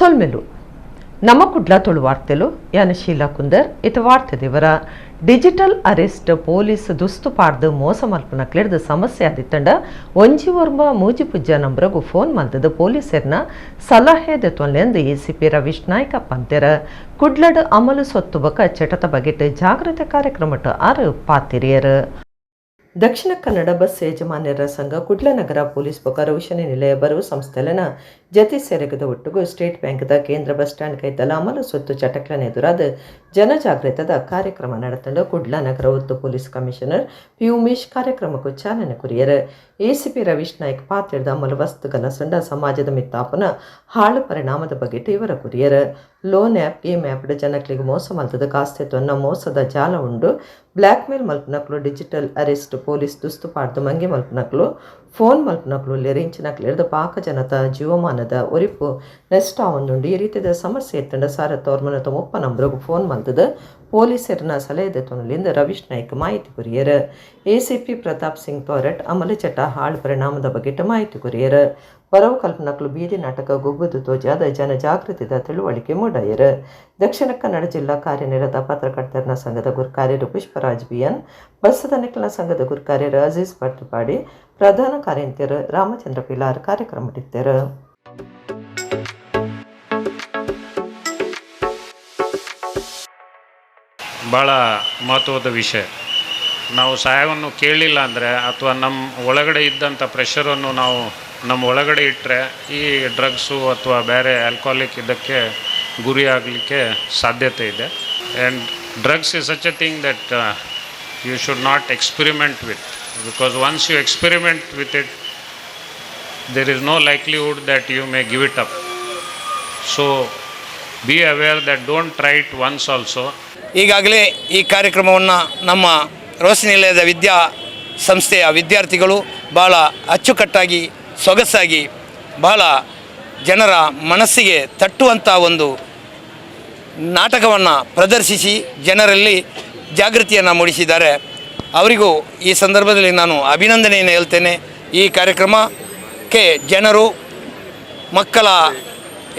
ಸೊಲ್ಮೆಲು ನಮ್ಮ ಕುಡ್ಲ ತುಳು ವಾರ್ತೆಲು ಯಾನ ಶೀಲಾ ಕುಂದರ್ ಇತ ವಾರ್ತೆ ದೇವರ digital arrest police ದುಸ್ತು ಪಾಡ್ದು ಮೋಸ ಮಲ್ಪುನಕ್ಲೆಡ್ದ್ ಸಮಸ್ಯೆ ಆದಿತ್ತಂಡ 1 9 3 0 ನಂಬರ್ಗು ಫೋನ್ ಮಲ್ತದು ಪೊಲೀಸರ್ನ ಸಲಹೆ ದೆತೊನ್ಲೆಂದು ಎಸಿಪಿ ರವೀಶ್ ನಾಯ್ಕ ಪಂತೆರ್. ಕುಡ್ಲಡ್ ಅಮಲು ಸೊತ್ತು ಬೊಕ ಚಟತ ಬಗೆಟ್ ಜಾಗೃತಿ ಕಾರ್ಯಕ್ರಮಟ್ ಆರು ಪಾತಿರಿಯರ್. ದಕ್ಷಿಣ ಕನ್ನಡ ಬಸ್ ಯಜಮಾನ್ಯರ ಸಂಘ ಕುಡ್ಲ ನಗರ ಪೊಲೀಸ್ ಬೊಕ ರೋಶನಿ ನಿಲಯ ಬರವು ಸಂಸ್ಥೆಲೆನ ಜತೆ ಸೆರಗದ ಒಟ್ಟುಗು ಸ್ಟೇಟ್ ಬ್ಯಾಂಕ್ದ ಕೇಂದ್ರ ಬಸ್ ಸ್ಟ್ಯಾಂಡ್ ಕೈತಲ ಅಮಲು ಸೊತ್ತು ಚಟಕ್ಲನ ಎದುರಾದ ಜನಜಾಗೃತದ ಕಾರ್ಯಕ್ರಮ ನಡೆತಂಡು ಕುಡ್ಲ ನಗರ ಒತ್ತು police commissioner P Umesh ಕಾರ್ಯಕ್ರಮಕ್ಕೂ ಚಾಲನೆ ಕೊರಿಯರ್. ಎಸಿಪಿ ರವೀಶ್ ನಾಯ್ಕ್ ಪಾತ್ರದ ಅಮಲು ವಸ್ತುಗಳ ಸಂಡ ಸಮಾಜದ ಮಿತ್ತಾಪನ ಹಾಳು ಪರಿಣಾಮದ ಬಗೆಟ್ ಇವರ courier. Loan app game app ಜನಕ್ಲಿಗೆ ಮೋಸ ಮಲ್ತದ ಕಾಸ್ತೆತ್ವನ್ನ ಮೋಸದ ಜಾಲ ಉಂಡು. ಬ್ಲ್ಯಾಕ್ ಮೇಲ್ ಮಲ್ಪನಕ್ಲು digital arrest police ದುಸ್ತು ಪಾಡ್ದು ಮಂಗೆ ಮಲ್ಪನಕ್ಲು ಫೋನ್ ಮಲ್ಪನಕ್ಲು ಲೆರಿಂಚಿನಕ್ಲು ಪಾಕ ಜನತ ಜೀವಮಾನದ ಒರಿಪು ನೆಸ್ಟ್ ಆವೊಂದುಂಡು. ಈ ರೀತಿಯ ಸಮಸ್ಯೆ ಎತ್ತಂಡ ಸಾರತ್ತ 9 ನಂಬರ್ಗ್ ಫೋನ್ ಮಲ್ತದ ಪೊಲೀಸರ್ನ ಸಲಹೆ ದೆತೊನಲಿಂದ ರವೀಶ್ ನಾಯ್ಕ್ ಮಾಹಿತಿ ಕೊರಿಯರ್. ಎಸಿಪಿ ಪ್ರತಾಪ್ ಸಿಂಗ್ ತೋರಟ್ ಅಮಲು ಚಟ ಹಾಳು ಪರಿಣಾಮದ ಬಗೆಟ್ ಮಾಹಿತಿ ಕೊರಿಯರ್. ಬರವು ಕಲ್ಪನಕ್ಲು ಬೀದಿ ನಾಟಕ ಗೊಬ್ಬದು ತೋಜಾದ ಜನಜಾಗೃತಿದ ತಿಳುವಳಿಕೆ ಮೂಡಾಯರ್. ದಕ್ಷಿಣ ಕನ್ನಡ ಜಿಲ್ಲಾ ಕಾರ್ಯನಿರತ ಪತ್ರಕರ್ತರ ಸಂಘದ ಗುರ್ಕಾರ್ಯರು ಪುಷ್ಪರಾಜ್ ಬಿಎನ್, ಬಸ್ಸದ ಸಂಘದ ಗುರ್ಕಾರ್ಯರು ಅಜೀಜ್ ಭಟ್ಪಾಡಿ, ಪ್ರಧಾನ ಕಾರ್ಯಂತಿಯರು ರಾಮಚಂದ್ರ ಪಿಲಾರ್ ಕಾರ್ಯಕ್ರಮಟ್ಟಿದ್ದರು. ಭಾಳ ಮಹತ್ವದ ವಿಷಯ. ನಾವು ಸಹಾಯವನ್ನು ಕೇಳಲಿಲ್ಲ ಅಂದರೆ ಅಥವಾ ನಮ್ಮ ಒಳಗಡೆ ಇದ್ದಂಥ ಪ್ರೆಷರನ್ನು ನಾವು ನಮ್ಮ ಒಳಗಡೆ ಇಟ್ಟರೆ ಈ ಡ್ರಗ್ಸು ಅಥವಾ ಬೇರೆ ಆಲ್ಕೋಹಾಲಿಕ್ ಇದಕ್ಕೆ ಗುರಿಯಾಗಲಿಕ್ಕೆ ಸಾಧ್ಯತೆ ಇದೆ. And drugs is such a thing that you should not experiment with, because once you experiment with it there is no likelihood that you may give it up. So be aware that don't try it once also. ಈಗಾಗಲೇ ಈ ಕಾರ್ಯಕ್ರಮವನ್ನು ನಮ್ಮ rose ನಿಲಯದ ವಿದ್ಯಾ ಸಂಸ್ಥೆಯ ವಿದ್ಯಾರ್ಥಿಗಳು ಭಾಳ ಅಚ್ಚುಕಟ್ಟಾಗಿ ಸೊಗಸಾಗಿ ಭಾಳ ಜನರ ಮನಸ್ಸಿಗೆ ತಟ್ಟುವಂಥ ಒಂದು ನಾಟಕವನ್ನು ಪ್ರದರ್ಶಿಸಿ ಜನರಲ್ಲಿ ಜಾಗೃತಿಯನ್ನು ಮೂಡಿಸಿದ್ದಾರೆ. ಅವರಿಗೂ ಈ ಸಂದರ್ಭದಲ್ಲಿ ನಾನು ಅಭಿನಂದನೆಯನ್ನು ಹೇಳ್ತೇನೆ. ಈ ಕಾರ್ಯಕ್ರಮಕ್ಕೆ ಜನರು, ಮಕ್ಕಳ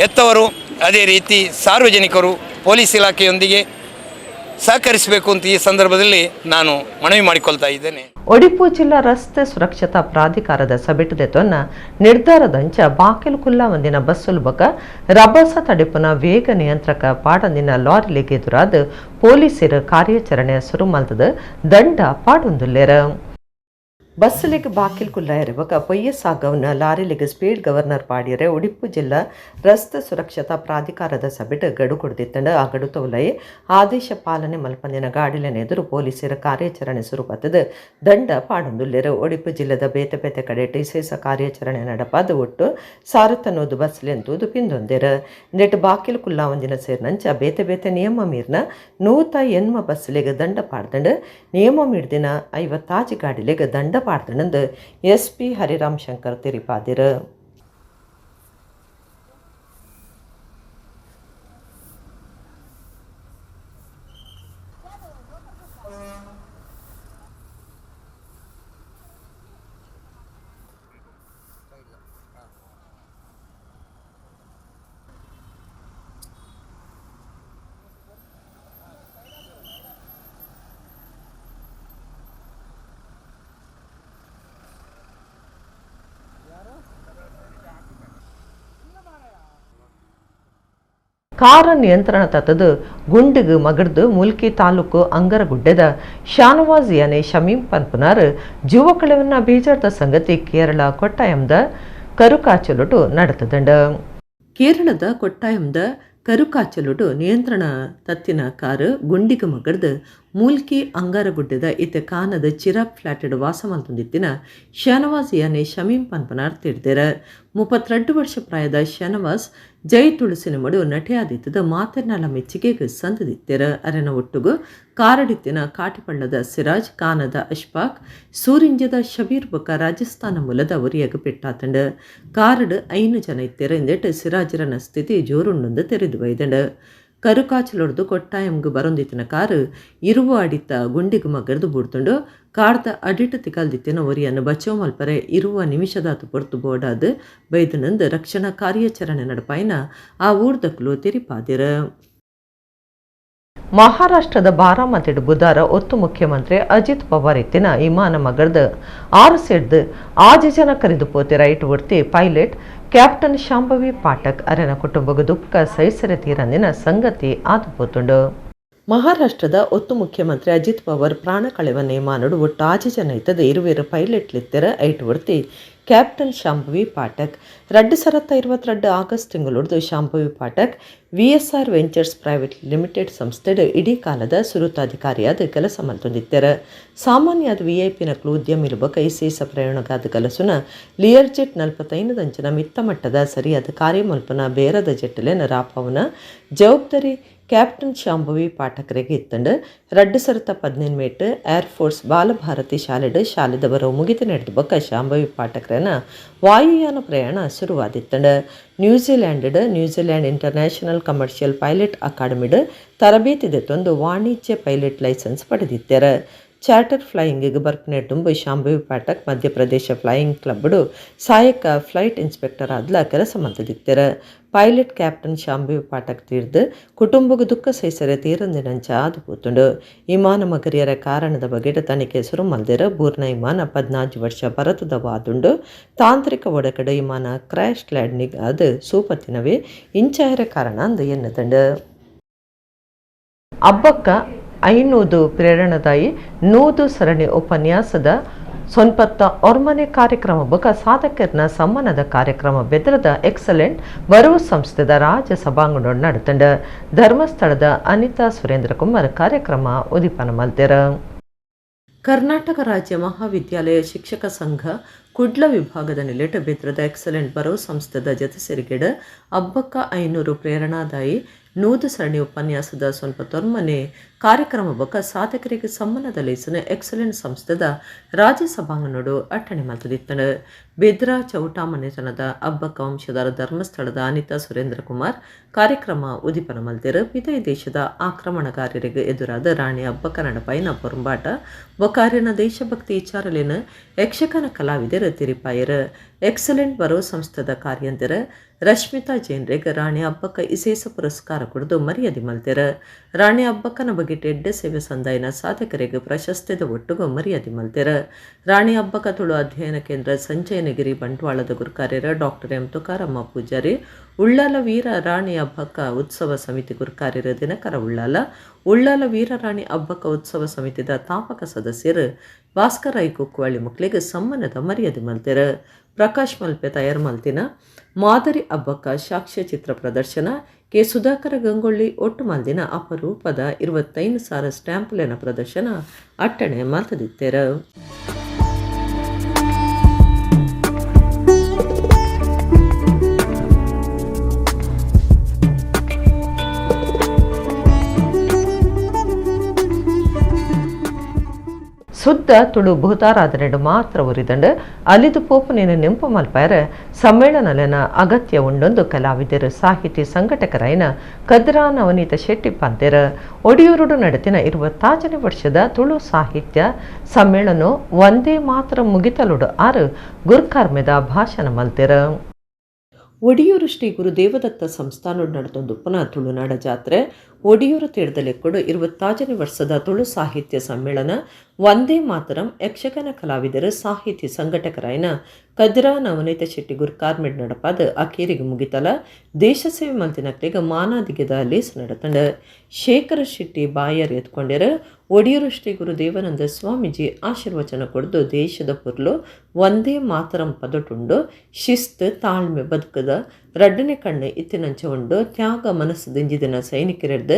ಹೆತ್ತವರು, ಅದೇ ರೀತಿ ಸಾರ್ವಜನಿಕರು ಪೊಲೀಸ್ ಇಲಾಖೆಯೊಂದಿಗೆ ಸಹಕರಿಸಬೇಕು ಅಂತ ಈ ಸಂದರ್ಭದಲ್ಲಿ ನಾನು ಮನವಿ ಮಾಡಿಕೊಳ್ತಾ ಇದ್ದೇನೆ. ಒಡಿಪು ಜಿಲ್ಲಾ ರಸ್ತೆ ಸುರಕ್ಷತಾ ಪ್ರಾಧಿಕಾರದ ಸಭೆಟದೆತೊನ್ನ ನಿರ್ಧಾರದಂಚ ಬಾಕಿಲು ಕುಲ್ಲ ಒಂದಿನ ಬಸ್ಸುಲ್ ಬೊಕ ರಭಸ ತಡಿಪುನ ವೇಗ ನಿಯಂತ್ರಕ ಪಾಡಂದಿನ ಲಾರಿಲಿಗೆ ಎದುರಾದ ಪೊಲೀಸರು ಕಾರ್ಯಾಚರಣೆ ಶುರು ಮಲ್ತದ ದಂಡ ಪಾಡೊಂದುಲ್ಲೆರ್. ಬಸ್ಸುಲಿಗೆ ಬಾಕಿಲ್ ಕುಲ್ಲ ಬೊಕ ಪೊಯ್ಯ ಸಾಗವನ ಲಾರಿಲಿಗೆ ಸ್ಪೀಡ್ ಗವರ್ನರ್ ಪಾಡಿಯರೆ ಉಡುಪು ಜಿಲ್ಲಾ ರಸ್ತೆ ಸುರಕ್ಷತಾ ಪ್ರಾಧಿಕಾರದ ಸಭೆಟ್ ಗಡು ಕೊಡ್ದಿತ್ತಂಡ. ಆ ಗಡು ತೌಲೈ ಆದೇಶ ಪಾಲನೆ ಮಲ್ಪಂದಿನ ಗಾಡಿಲನ ಎದುರು ಪೊಲೀಸರ ಕಾರ್ಯಾಚರಣೆ ಸುರುಪತ್ತದ ದಂಡ ಪಾಡೊಂದುಲ್ಲೆರ್. ಉಡುಪು ಜಿಲ್ಲೆದ ಬೇತೆ ಬೇತೆ ಕಡೆ ವಿಶೇಷ ಕಾರ್ಯಾಚರಣೆ ನಡಪಾದ ಒಟ್ಟು 190 ಬಸ್ಲೆಂತೂದು ಪಿಂದೊಂದೆರ್. ನೆಟ್ ಬಾಕಿಲ್ ಕುಲ್ಲ ಒಂದಿನ ಸೇರಿನಂಚ ಬೇತೆ ಬೇತೆ ನಿಯಮ ಮೀರ್ನ 180 ಬಸ್ಲಿಗೆ ದಂಡ ಪಾಡ್ದಂಡ. ನಿಯಮ ಮೀರ್ದಿನ 56 ಗಾಡಿಲಿಗೆ ದಂಡ ಪಾಡ್ದಣಂದು ಎಸ್ ಪಿ ಹರಿರಾಮ್ ಶಂಕರ್ ತೆರಿಪಾದಿರು. ಕಾರ ನಿಯಂತ್ರಣ ತತ್ತದು ಗುಂಡಿಗು ಮಗಡ್ದು ಮುಲ್ಕಿ ತಾಲೂಕು ಅಂಗರಗುಡ್ಡೆದ ಶಾನವಾಜ್ ಯಾನೆ ಶಮೀಂ ಪನ್ಪುನಾರ್ ಜೀವಕಳವನ್ನ ಬೇಜಾರ್ದ ಸಂಗತಿ ಕೇರಳ ಕೊಟ್ಟಾಯಂದ ಕರುಕಾಚಲುಟು ನಡೆತದಂಡ. ಕೇರಳದ ಕೊಟ್ಟಾಯಂದ ಕರುಕಾಚಲುಟು ನಿಯಂತ್ರಣ ತತ್ತಿನ ಕಾರು ಗುಂಡಿಗು ಮಗಡ್ದು ಮೂಲ್ಕಿ ಅಂಗಾರಗುಡ್ಡೆದ ಇತ್ತೆ ಕಾನದ ಚಿರಾಗ್ ಫ್ಲಾಟೆಡ್ ವಾಸ ಮಲ್ತೊಂದಿತ್ತಿನ ಶನವಾಸ್ ಯಾನೆ ಶಮೀಂ ಪನ್ಪನಾರ್ ತೀರ್ದೆರ್. 32 ವರ್ಷ ಪ್ರಾಯದ ಶನವಾಸ್ ಜೈ ತುಳಸಿನ ಮಡು ನಟೆಯಾದಿತ್ತದ ಮಾತೆರ್ನಲ ಮೆಚ್ಚುಗೆಗ್ ಸಂದದಿತ್ತೆರ್. ಅರೆನ ಒಟ್ಟುಗು ಕಾರಡಿತ್ತಿನ ಕಾಟಿಪಳ್ಳದ ಸಿರಾಜ್, ಕಾನದ ಅಶ್ಫಾಕ್, ಸೂರಿಂಜದ ಶಬೀರ್ ಬೊಕ್ಕ ರಾಜಸ್ಥಾನ ಮೂಲದ ಒರಿಯಗ್ ಪೆಟ್ಟಾತಂಡ್. ಕಾರಡ್ 5 ಜನ ಇತ್ತೆರ್. ಇಂದೆಟ್ ಸಿರಾಜರನ ಸ್ಥಿತಿ ಜೋರುಂಡುಂದು ತೆರೆದು ಬೈದಂಡ್. ಕರುಕಾಚಲೊಡ್ದು ಕೊಟ್ಟಾಯಂಗ್ ಬರೊಂದಿತ್ತಿನ ಕಾರು ಇರುವ ಅಡಿತ ಗುಂಡಿಗೆ ಮಗರ್ದು ಬೂಡ್ತುಂಡು. ಕಾರ್ದ ಅಡಿಟ್ ತಿಕಲ್ದಿತ್ತಿನ ಒರಿಯನ್ನು ಬಚಾವ್ ಮಲ್ಪರೆ ಇರುವ ನಿಮಿಷದಾತು ಪೊರ್ತು ಬೋಡಾದ್ ಬೈದನಂದು ರಕ್ಷಣಾ ಕಾರ್ಯಾಚರಣೆ ನಡಪಾಯಿನ ಆ ಊರ್ದಕ್ಲು ತಿರಿಪಾದಿರ. ಮಹಾರಾಷ್ಟ್ರದ ಬಾರಾಮತಿಡ್ ಬುಧಾರ ಒತ್ತು ಮುಖ್ಯಮಂತ್ರಿ ಅಜಿತ್ ಪವಾರ್ ಇತ್ತಿನ ವಿಮಾನ ಮಗರ್ದ 6 ಸೇರ್ದು 6 ಜನ ಕರೆದು ಪೋತೆ ರೈಟ್ ವರ್ತಿ ಪೈಲಟ್ ಕ್ಯಾಪ್ಟನ್ ಶಾಂಭವಿ ಪಾಠಕ್ ಅರೆನ ಕುಟುಂಬದ ದುಃಖ ಸಹಿಸರೆ ತೀರಂದಿನ ಸಂಗತಿ ಆದು ಪೋತುಂಡು. ಮಹಾರಾಷ್ಟ್ರದ ಒತ್ತು ಮುಖ್ಯಮಂತ್ರಿ ಅಜಿತ್ ಪವಾರ್ ಪ್ರಾಣ ಕಳೆವ ನೇಮಾನುಡು ಒಟ್ಟು 6 ಜನ ಇತ್ತದ ಇರುವೇರು ಪೈಲಟ್ ಲಿತ್ತೆರ ಐಟ್ ವರ್ತಿ ಕ್ಯಾಪ್ಟನ್ ಶಾಂಭವಿ ಪಾಠಕ್ 2022 ಆಗಸ್ಟ್ ತಿಂಗಳೊಡ್ದು Shambhavi Pathak VSR ventures private limited ಸಂಸ್ಥೆಡ್ ಇಡೀ ಕಾಲದ ಸುರುತಾಧಿಕಾರಿಯಾದ ಕೆಲಸ ಮಲ್ತೊಂದಿತ್ತೆರ. ಸಾಮಾನ್ಯದ ವಿಐಪಿನ ಉದ್ಯಮಿಲು ಬೊಕ ಇಸೇಸ ಪ್ರಯಾಣಗಾದ ಕಲಸುನ ಲಿಯರ್ ಜೆಟ್ 45 ಅಂಚಿನ ಮಿತ್ತ ಮಟ್ಟದ ಸರಿಯಾದ ಕಾರ್ಯಮಲ್ಪನ ಬೇರದ ಜೆಟ್ಟಲೆನ ರಾಪವನ ಜವಾಬ್ದಾರಿ ಕ್ಯಾಪ್ಟನ್ ಶಾಂಭವಿ ಪಾಠಕರಿಗೆ ಇತ್ತಂಡು. 2018 ಮೇಟ್ ಏರ್ ಫೋರ್ಸ್ ಬಾಲಭಾರತಿ ಶಾಲೆಡ್ ಶಾಲೆದ ಬರೋ ಮುಗಿತು ನಡೆದ ಬೊಕ್ಕ ಶಾಂಭವಿ ಪಾಠಕರನ ವಾಯುಯಾನ ಪ್ರಯಾಣ ಶುರುವಾದಿತ್ತಂಡು. New Zealand New Zealand international commercial pilot ಅಕಾಡೆಮಿಡ್ ತರಬೇತಿ ದೆತ್ತೊಂದು ವಾಣಿಜ್ಯ ಪೈಲಟ್ ಲೈಸೆನ್ಸ್ ಪಡೆದಿತ್ತಾರೆ. ಚಾರ್ಟರ್ ಫ್ಲೈಯಿಂಗಿಗೆ ಬರ್ಪನೆಟ್ಟುಂಬು ಶಾಂಭವಿ ಪಾಠಕ್ ಮಧ್ಯಪ್ರದೇಶ ಫ್ಲೈಯಿಂಗ್ ಕ್ಲಬ್ಡು ಸಹಾಯಕ ಫ್ಲೈಟ್ ಇನ್ಸ್ಪೆಕ್ಟರ್ ಆದ್ಲ ಕೆಲಸ ಮಲ್ತದಿತ್ತೆರ್. ಪೈಲಟ್ ಕ್ಯಾಪ್ಟನ್ ಶಾಂಭವಿ ಪಾಠಕ್ ತೀರ್ದು ಕುಟುಂಬಕ್ಕೆ ದುಃಖ ಸಹಿಸರೆ ತೀರಂದಿನಂಚ ಆದು ಪೋತುಂಡು. ವಿಮಾನ ಮಗರಿಯರ ಕಾರಣದ ಬಗೆಟ್ ತನಿಖೆ ಸುರು ಮಲ್ದೆರ್. ಬೂರ್ನ ವಿಮಾನ 14 ವರ್ಷ ಭರತದ ವಾದುಂಡು. ತಾಂತ್ರಿಕ ಒಡಕಡೆ ವಿಮಾನ ಕ್ರ್ಯಾಶ್ ಲ್ಯಾಂಡಿಂಗ್ ಅದು ಸೂಪತ್ತಿನವೇ ಇಂಚಾಯರ ಕಾರಣ ಅಂದು ಎನ್ನದಂಡು. ಅಬ್ಬಕ್ಕ 500 ಪ್ರೇರಣಾದಾಯಿ 100 ಸರಣಿ ಉಪನ್ಯಾಸದ ಸೊನ್ಪತ್ತ ಒರ್ಮನೆ ಕಾರ್ಯಕ್ರಮ ಬೊಕ ಸಾಧಕರ್ನ ಸಮ್ಮಾನದ ಕಾರ್ಯಕ್ರಮ ಬೆದ್ರದ ಎಕ್ಸಲೆಂಟ್ ಬರುವ ಸಂಸ್ಥೆದ ರಾಜ ಸಭಾಂಗಣ ನಡತಂಡ. ಧರ್ಮಸ್ಥಳದ ಅನಿತಾ ಸುರೇಂದ್ರ ಕುಮಾರ್ ಕಾರ್ಯಕ್ರಮ ಉದಿಪನ ಮಲ್ತೆರ. ಕರ್ನಾಟಕ ರಾಜ್ಯ ಮಹಾವಿದ್ಯಾಲಯ ಶಿಕ್ಷಕ ಸಂಘ ಕುಡ್ಲ ವಿಭಾಗದ ನಿಲೆಟ ಬೆದ್ರದ ಎಕ್ಸಲೆಂಟ್ ಬರೋ ಸಂಸ್ಥೆದ ಜತೆ ಸೇರಿಗೆಡ ಅಬ್ಬಕ್ಕ 500 ಪ್ರೇರಣಾದಾಯಿ 100 ಸರಣಿ ಉಪನ್ಯಾಸದ ಸ್ವಲ್ಪ ತೊರ್ಮನೆ ಕಾರ್ಯಕ್ರಮ ಬೊಕ್ಕ ಸಾಧಕರಿಗೆ ಸಮ್ಮಾನದ ಲೇಸನ ಎಕ್ಸಲೆಂಟ್ ಸಂಸ್ಥೆದ ರಾಜ್ಯ ಸಭಾಂಗಣೋಡು ಅಟ್ಟಣೆ ಮಲ್ತದಿತ್ತನು. ಬೆದ್ರ ಚೌಟಾ ಮನೆತನದ ಅಬ್ಬಕ್ಕ ವಂಶದಾರ ಧರ್ಮಸ್ಥಳದ ಅನಿತಾ ಸುರೇಂದ್ರ ಕುಮಾರ್ ಕಾರ್ಯಕ್ರಮ ಉದಿಪನ ಮಲ್ತೆರು. ಪಿದೈ ದೇಶದ ಆಕ್ರಮಣಕಾರರಿಗೆ ಎದುರಾದ ರಾಣಿ ಅಬ್ಬಕ್ಕ ನಡಪಾಯಿನ ಪೊರಂಬಾಟ ಬೊಕಾರಿನ ದೇಶಭಕ್ತಿ ವಿಚಾರಲೇನ ಯಕ್ಷಗಾನ ಕಲಾವಿದರು ತಿರಿಪಾಯರು. ಎಕ್ಸಲೆಂಟ್ ಬರೋ ಸಂಸ್ಥೆದ ಕಾರ್ಯಂತಿರ ರಶ್ಮಿತಾ ಜೈನ್ರೆಗ್ ರಾಣಿ ಅಬ್ಬಕ್ಕ ಇಸೇಸ ಪುರಸ್ಕಾರ ಕೊಡದು ಮರ್ಯಾದೆ ಮಲ್ತೆರ. ರಾಣಿ ಅಬ್ಬಕ್ಕನ ಬಗ್ಗೆ ಎಡ್ಡೆ ಸೇವೆ ಸಂದಾಯನ ಸಾಧಕರಿಗೆ ಪ್ರಶಸ್ತಿದ ಒಟ್ಟುಗು ಮರ್ಯಾದೆ ಮಲ್ತೆರ. ರಾಣಿ ಅಬ್ಬಕ್ಕ ತುಳು ಅಧ್ಯಯನ ಕೇಂದ್ರ ಸಂಜಯನಗಿರಿ ಬಂಟ್ವಾಳದ ಗುರುಕಾರ್ಯರ ಡಾಕ್ಟರ್ ಎಂ ತುಕಾರಮ್ಮ ಪೂಜಾರಿ, ಉಳ್ಳಾಲ ವೀರ ರಾಣಿ ಅಬ್ಬಕ್ಕ ಉತ್ಸವ ಸಮಿತಿ ಗುರುಕಾರ್ಯರ ದಿನಕರ ಉಳ್ಳಾಲ, ಉಳ್ಳಾಲ ವೀರರಾಣಿ ಅಬ್ಬಕ್ಕ ಉತ್ಸವ ಸಮಿತಿದ ತಾಪಕ ಸದಸ್ಯರು ಭಾಸ್ಕರ I Kukkuvali ಮಕ್ಕಳಿಗೆ ಸಮ್ಮಾನದ ಮರ್ಯಾದೆ ಮಲ್ತೆರ. ಪ್ರಕಾಶ್ ಮಲ್ಪೆ ತಯಾರು ಮಲ್ತಿನ ಮಾದರಿ ಅಬ್ಬಕ್ಕ ಸಾಕ್ಷ್ಯಚಿತ್ರ ಪ್ರದರ್ಶನ ಕೆ ಸುಧಾಕರ ಗಂಗೊಳ್ಳಿ ಒಟ್ಟು ಮಲ್ದಿನ ಅಪರೂಪದ 25,000 ಸ್ಟ್ಯಾಂಪ್ಲೆನ ಪ್ರದರ್ಶನ ಅಟ್ಟಣೆ ಮಲ್ತದಿತ್ತೆರ. ಸುದ್ದ ತುಳು ಭೂತಾರಾಧನೆಡು ಮಾತ್ರ ಉರಿದಂಡು ಅಲಿದು ಪೋಪುನೇನು ನೆಂಪು ಮಲ್ಪಾಯರ ಸಮ್ಮೇಳನಲೆನ ಅಗತ್ಯ ಉಂಡೊಂದು ಕಲಾವಿದರು ಸಾಹಿತಿ ಸಂಘಟಕರಾಯಿನ ಕದ್ರಾ ನವನೀತ ಶೆಟ್ಟಿ ಪಂತೆರ. ಒಡಿಯೂರುಡು ನಡೆತಿನ 26ನೇ ವರ್ಷದ ತುಳು ಸಾಹಿತ್ಯ ಸಮ್ಮೇಳನ ಒಂದೇ ಮಾತ್ರ ಮುಗಿತಲುಡು ಆರು ಗುರ್ಕಾರ್ಮೆದ ಭಾಷಣ ಮಲ್ತೆರ. ಒಡಿಯೂರು ಶ್ರೀ ಗುರು ದೇವದತ್ತ ಸಂಸ್ಥಾನೋಡು ನಡೆದೊಂದು ಪುನಃ ತುಳುನಾಡ ಜಾತ್ರೆ ಒಡಿಯೂರು ತೀರ್ದಲೆಕ್ಕಡು 26ನೇ ವರ್ಷದ ತುಳು ಸಾಹಿತ್ಯ ಸಮ್ಮೇಳನ ವಂದೇ ಮಾತರಂ ಯಕ್ಷಗಾನ ಕಲಾವಿದರು ಸಾಹಿತಿ ಸಂಘಟಕರಾಯನ ಕದ್ರಾ ನವನೀತ ಶೆಟ್ಟಿ ಗುರ್ಕಾರ್ಮೆಡ್ ನಡಪಾದ ಅಕೇರಿಗೆ ಮುಗಿತಲ ದೇಶ ಸೇವೆ ಮಲ್ತಿನಕ್ಲಿಗೆ ಮಾನಾದಿಗೆದ ಲೇಸ್ ನಡತಂಡ. ಶೇಖರ ಶೆಟ್ಟಿ ಬಾಯರ್ ಎತ್ಕೊಂಡ್ಯಾರ. ಒಡಿಯೂರು ಶ್ರೀ ಗುರು ದೇವಾನಂದ ಸ್ವಾಮೀಜಿ ಆಶೀರ್ವಚನ ಕೊಡ್ದು ದೇಶದ ಪುರ್ಲು ಒಂದೇ ಮಾತರಂ ಪದಟುಂಡು ಶಿಸ್ತು ತಾಳ್ಮೆ ಬದುಕದ ರಡ್ಡನೆ ಕಣ್ಣು ಇತ್ತಿನಂಚ ಉಂಡು ತ್ಯಾಗ ಮನಸ್ಸು ದಿಂಜಿದಿನ ಸೈನಿಕರೆಡ್ದು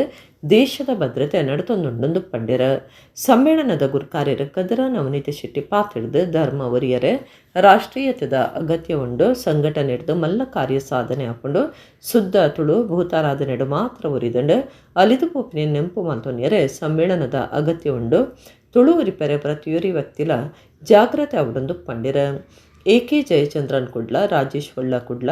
ದೇಶದ ಭದ್ರತೆ ನಡತೊಂದುಂಡೊಂದು ಪಂಡ್ಯರ. ಸಮ್ಮೇಳನದ ಗುರುಕಾರ್ಯರ ಕದರ ನವನೀತ ಶೆಟ್ಟಿ ಪಾತಿಡ್ದು ಧರ್ಮ ಒರಿಯರೆ ರಾಷ್ಟ್ರೀಯತೆದ ಅಗತ್ಯ ಉಂಡು ಸಂಘಟನೆ ಹಿಡ್ದು ಮಲ್ಲ ಕಾರ್ಯ ಸಾಧನೆ ಹಾಕೊಂಡು ಶುದ್ಧ ತುಳು ಭೂತಾರಾಧನೆಡು ಮಾತ್ರ ಒರಿದಂಡು ಅಲಿದು ಪೋಪಿನ ನೆಂಪು ಮಲ್ತೊನ್ಯರೆ ಸಮ್ಮೇಳನದ ಅಗತ್ಯ ಉಂಡು ತುಳು ಉರಿಪೆರೆ ಪ್ರತಿಯೊರಿ ವ್ಯಕ್ತಿಲ ಜಾಗ್ರತೆ ಅವಡೊಂದು ಪಂಡಿರ. A K Jayachandran Kudla, Rajesh Holla Kudla,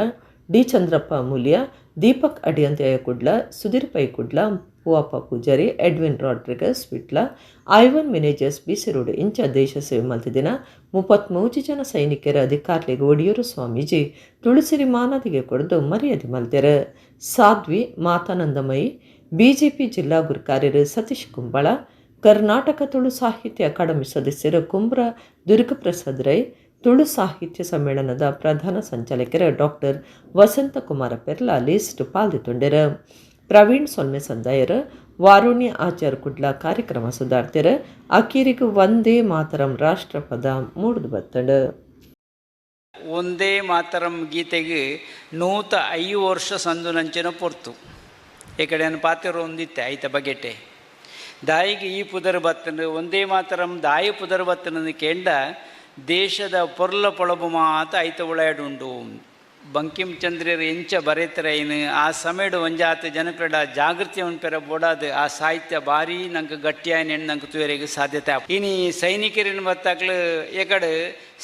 D Chandrappa Mulya, Deepak Adyanthaya Kudla, Sudhir Pai Kudla, Poovappa Poojary, Edwin Rodrigues Vitla, Ivan Menezes BC road ಇಂಚ ದೇಶ ಸೇವೆ ಮಲ್ತಿದಿನ 33 ಜನ ಸೈನಿಕರ ಅಧಿಕಾರಿಗಳಿಗೆ ಒಡಿಯೂರು ಸ್ವಾಮೀಜಿ ತುಳಸಿರಿ ಮಾನದಿಗೆ ಕೊಡದು ಮರ್ಯಾದೆ ಮಲ್ತೆರು. ಸಾಧ್ವಿ ಮಾತಾನಂದಮಯಿ, ಬಿಜೆಪಿ ಜಿಲ್ಲಾ ಗುರುಕಾರ್ಯರು ಸತೀಶ್ ಕುಂಬಳ, ಕರ್ನಾಟಕ ತುಳು ಸಾಹಿತ್ಯ ಅಕಾಡೆಮಿ ಸದಸ್ಯರು ಕುಂಬ್ರ ದುರ್ಗಪ್ರಸಾದ್ ರೈ, ತುಳು ಸಾಹಿತ್ಯ ಸಮ್ಮೇಳನದ ಪ್ರಧಾನ ಸಂಚಾಲಕರು ಡಾಕ್ಟರ್ ವಸಂತಕುಮಾರ ಪೆರ್ಲಾ ಲಿಸ್ಟ್ ಪಾಲ್ದಿತ್ತುಂಡೆರು. ಪ್ರವೀಣ್ ಸೊಲ್ಮೆ ಸಂದಾಯರು, ವಾರುಣ್ಯ ಆಚಾರ್ ಕುಡ್ಲ ಕಾರ್ಯಕ್ರಮ ಸುಧಾರ್ತಿರು. ಅಕೀರಿಗು ವಂದೇ ಮಾತರಂ ರಾಷ್ಟ್ರಪದ ಮೂಡ್ದು ಬತ್ತಂಡು. ಒಂದೇ ಮಾತರಂ ಗೀತೆಗೆ 105 ವರ್ಷ ಸಂದು ನಂಚಿನ ಪೊರ್ತು ಈ ಕಡೆ ಪಾತಿರು ಒಂದಿತ್ತೆ ಐತ ಬಗೆಟೆ ದಾಯಿಗೆ ಈ ಪುದರ್ ಬತ್ತನು ಒಂದೇ ಮಾತರಂ ದಾಯಿ ಪುದರ್ ಬತ್ತನಂದು ಕೇಂಡ ದೇಶದ ಪೊರ್ಲ ಪೊಳಬು ಮಾತ ಐತ ಉಳಾಡುಂಡು. ಬಂಕಿಂ ಚಂದ್ರರು ಎಂಚ ಬರೆತರೈನು ಆ ಸಮಯಡು ಒಂಜಾತ ಜನಕಡ ಜಾಗೃತಿ ಪೆರ ಬೋಡಾದ ಆ ಸಾಹಿತ್ಯ ಭಾರಿ ನಂಗೆ ಗಟ್ಟಿಯಾಯ ನಂಗೆ ತುಯರಿಗೆ ಸಾಧ್ಯತೆ. ಇನಿ ಸೈನಿಕರಿನ ಬತ್ತಾಕ್ಲು ಎಕಡೆ